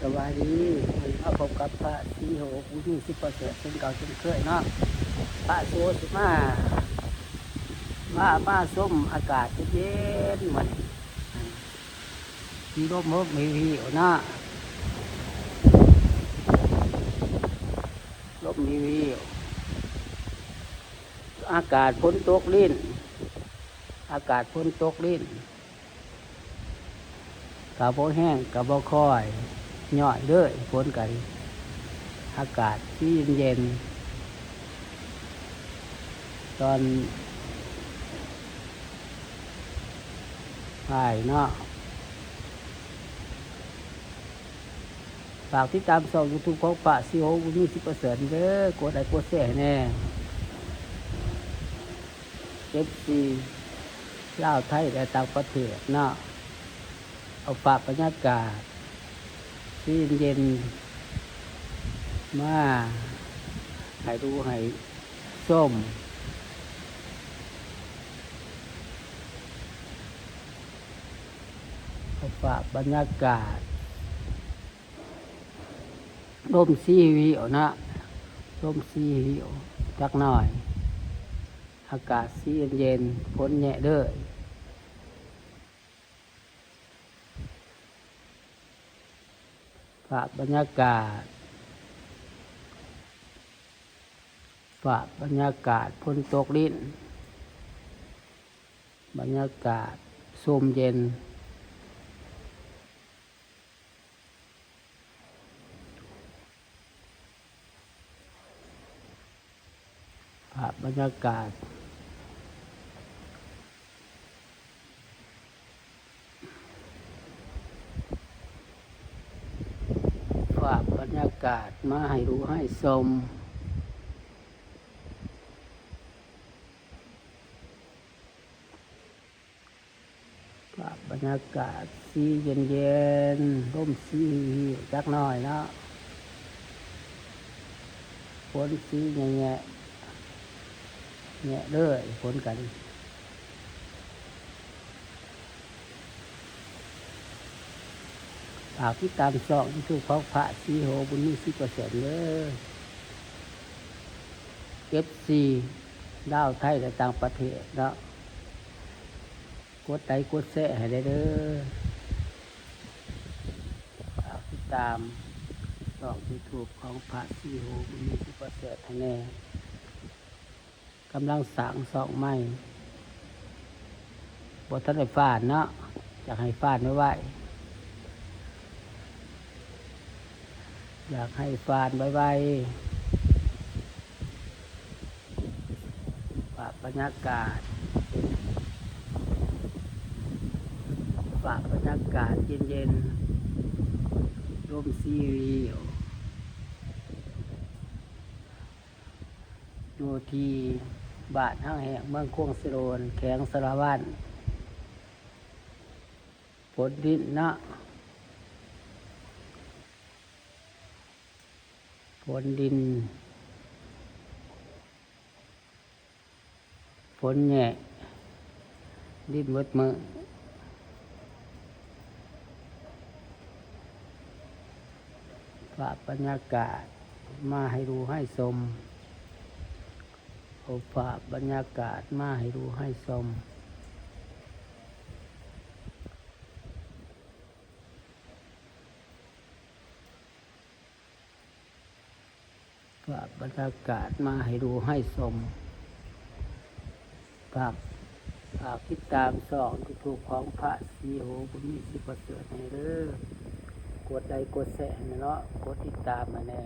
ສະບາຍດີ ມື້ນີ້ມາພົບກັບພະສີໂຫ ຜູ້ມີສິດປະເສີດເຊັ່ນເກົ່າເຊັ່ນເຄີຍເນາະ. ພະສີໂຫຊິມາ ພາມາຊົມອາກາດເຢັນໆ ມື້ນີ້ ມີລົມໂຮມວິວໆ ເນາະ ລົມວິວໆ ອາກາດຝົນຕົກລິນ ອາກາດຝົນຕົກລິນ ກະບໍ່ແຮງກະບໍ່ຄ່ອຍ ຍ້ອຍເລີຍຝົນກະດີ ອາກາດຊິເຢັນໆ ຕອນທ້າຍເນາະ. ຝາກຕິດຕາມຊ່ອງຢູທູບຂອງພະສີໂຫ ຜູ້ມີສິດປະເສີດເດີ ກົດໄລກົດແຊໃຫ້ແດ່. ເອັຟຊີ ລາວ ໄທ ແລະ ຕ່າງປະເທດເນາະ ເອົາພາບບັນຍາກາດທີ່ເຢັນໆ ມາໃຫ້ດູໃຫ້ຊົມ ເອົາພາບບັນຍາກາດ ລົມຊີວິວນະ ລົມຊີວິວຈັກໜ່ອຍ ອາກາດຊີເຢັນໆ ຝົນແຍະເດີ. ພາບບັນຍາກາດ ພາບບັນຍາກາດຝົນຕົກລິນ ບັນຍາກາດຊົມເຢັນ. ພາບບັນຍາກາດ ພາບບັນຍາກາດມາໃຫ້ດູໃຫ້ຊົມ. ພາບບັນຍາກາດສີເຢັນໆ ລົມຊີຫິວໆ ຈັກໜ້ອຍເນາະ ຝົນສີແຍະໆ ແຍະເລີຍ ຝົນກັນ. ຝາກຕິດຕາມຊ່ອງຢູທູບຂອງພະສີໂຫ ບຸນມີ ສິບເປີເຊັນ ເດີ ເອັຟຊີ ລາວ ໄທ ແລະ ຕ່າງປະເທດເນາະ. ກົດໄລກົດແຊໃຫ້ແດ່ເດີ. ຝາກຕິດຕາມຊ່ອງຢູທູບຂອງພະສີໂຫ ບຸນມີ ສິບເປີເຊັນ ໃຫ້ແດ່. ກຳລັງສ້າງຊ່ອງໃໝ່ ບໍ່ທັນໄດ້ຟານເນາະ ຢາກໃຫ້ຟານໄວໆ ຢາກໃຫ້ຟານໄວໆ. ພາບບັນຍາກາດ ພາບບັນຍາກາດເຢັນໆ ລົມຊີວິວ ຢູ່ທີ່ບ້ານຮັກແຮງ ເມືອງຄວງເຊໂດນ ແຂວງສາລະວັນ. ຝົນດິນເນາະ ຝົນດິນ ຝົນແຍະດິນໝົດມື້. ພາບບັນຍາກາດມາໃຫ້ດູໃຫ້ຊົມ ເອົາພາບບັນຍາກາດມາໃຫ້ດູໃຫ້ຊົມ. ພາບບັນຍາກາດມາໃຫ້ດູໃຫ້ຊົມ. ຝາກ ຝາກຕິດຕາມຊ່ອງຢູທູບຂອງພະສີໂຫ ບຸນມີ ສິບເປີເຊັນ ໃຫ້ເດີ. ກົດໄລກົດແຊໃຫ້ແດ່ເນາະ ກົດຕິດຕາມໃຫ້ແດ່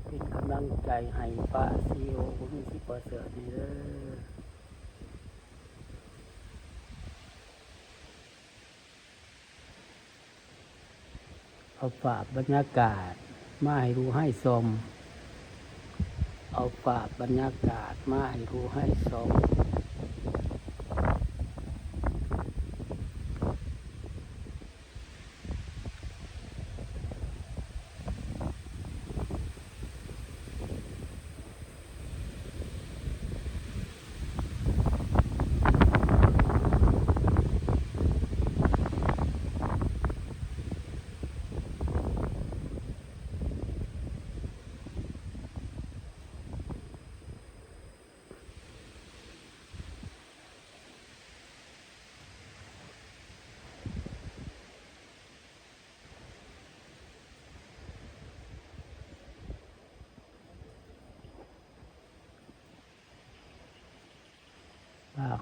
ເປັນກຳລັງໃຈໃຫ້ພະສີໂຫ ບຸນມີ ສິບເປີເຊັນ ໃຫ້ເດີ. ເອົາພາບບັນຍາກາດມາໃຫ້ດູໃຫ້ຊົມ ເອົາພາບບັນຍາກາດມາໃຫ້ດູໃຫ້ຊົມ. ອ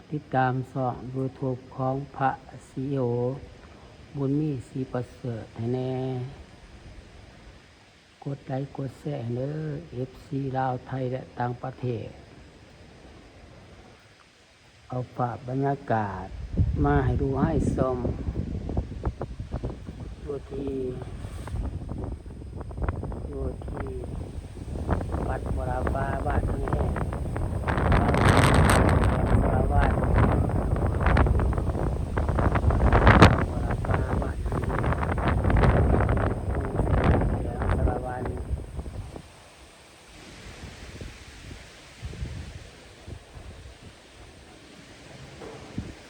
ຕິດຕາມຊ່ອງຢູທູບຂອງພະສີໂອ ບຸນມີ ສີປະເສີດ ໃຫ້ແດ່. ກົດໄລກົດແຊໃຫ້ເດີ ເອັຟຊີ ລາວ ໄທ ແລະ ຕ່າງປະເທດ. ເອົາພາບບັນຍາກາດມາໃຫ້ດູໃຫ້ຊົມ ຢູ່ທີ່ ຢູ່ທີ່ວັດວະລາພາ ບ້ານທາງແຫ້ງ ສາລະວັນ ວັດວະລາພາ ບ້ານທາງແຫ້ງ ສາລະວັນ.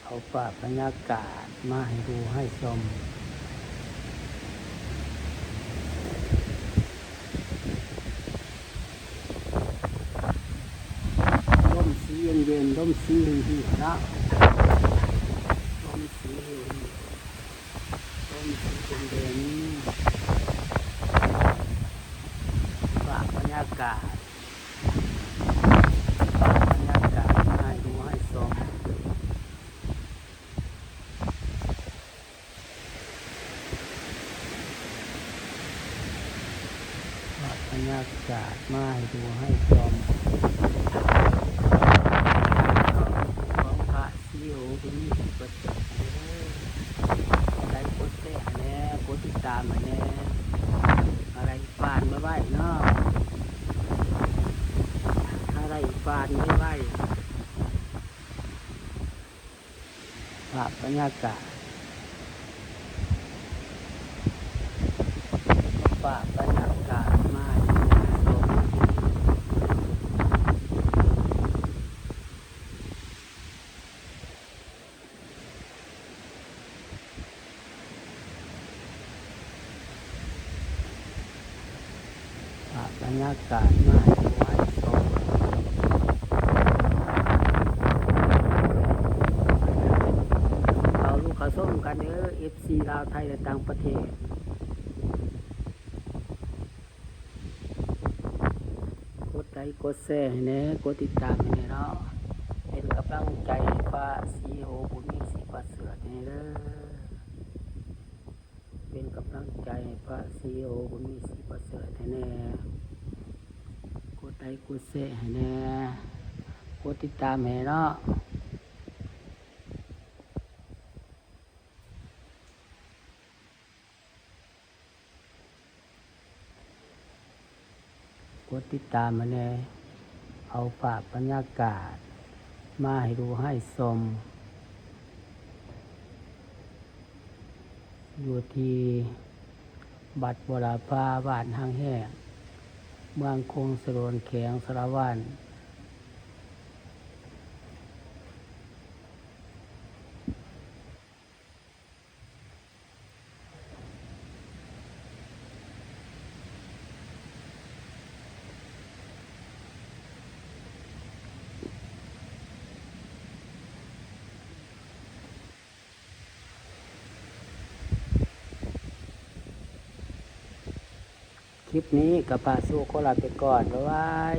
ເອົາພາບບັນຍາກາດມາໃຫ້ດູໃຫ້ຊົມ. ລົມສີເຢັນໆ ລົມສີຫິວໆ ເນາະ ລົມສີຫິວໆ. ລົມສີເຢັນໆ ພາບບັນຍາກາດ ພາບບັນຍາກາດໃຫ້ດູໃຫ້ຊົມ ພາບບັນຍາກາດມາໃຫ້ດູໃຫ້ຊົມ ຂອງພະ ຊີໂອ ເພິ່ນມີປະເສດເດີ. ກົດໄລກົດແຊໃຫ້ແດ່ ກົດຕິດຕາມໃຫ້ແດ່ ໃຫ້ໄດ້ຟານໄວໆ ເນາະ ໃຫ້ໄດ້ຟານໄວໆ. ພາບບັນຍາກາດ ພາບບັນຍາກາດມາໃຫ້ຊົມ. ພາບບັນຍາກາດມາໃຫ້ດູໃຫ້ຊົມ ເຂົ້າຮູ້ເຂົ້າຊົມກັນເດີ ເອັຟຊີ ລາວ ໄທ ແລະ ຕ່າງປະເທດ. ກົດໄລກົດແຊໃຫ້ແດ່ ກົດຕິດຕາມໃຫ້ແດ່ເນາະ ເປັນກຳລັງໃຈໃຫ້ພະ ຊີໂອ ບຸນມີ ສີປະເສີດ ແດ່ເດີ ເປັນກຳລັງໃຈໃຫ້ພະ ຊີໂອ ບຸນມີ ສີປະເສີດ ແດ່ແດ່ ກົດໄລກົດແຊໃຫ້ແດ່ ກົດຕິດຕາມໃຫ້ເນາະ. ກົດຕິດຕາມໃຫ້ແດ່ ເອົາພາບບັນຍາກາດມາໃຫ້ດູໃຫ້ຊົມ ຢູ່ທີ່ວັດວະລາພາ ບ້ານຫາງແຫ້ງ ເມືອງຄົງສະໂດນ ແຂວງສາລະວັນ. ຄລິບນີ້ກໍພະ ຊິຂໍລາໄປກ່ອນ ບາຍບາຍ.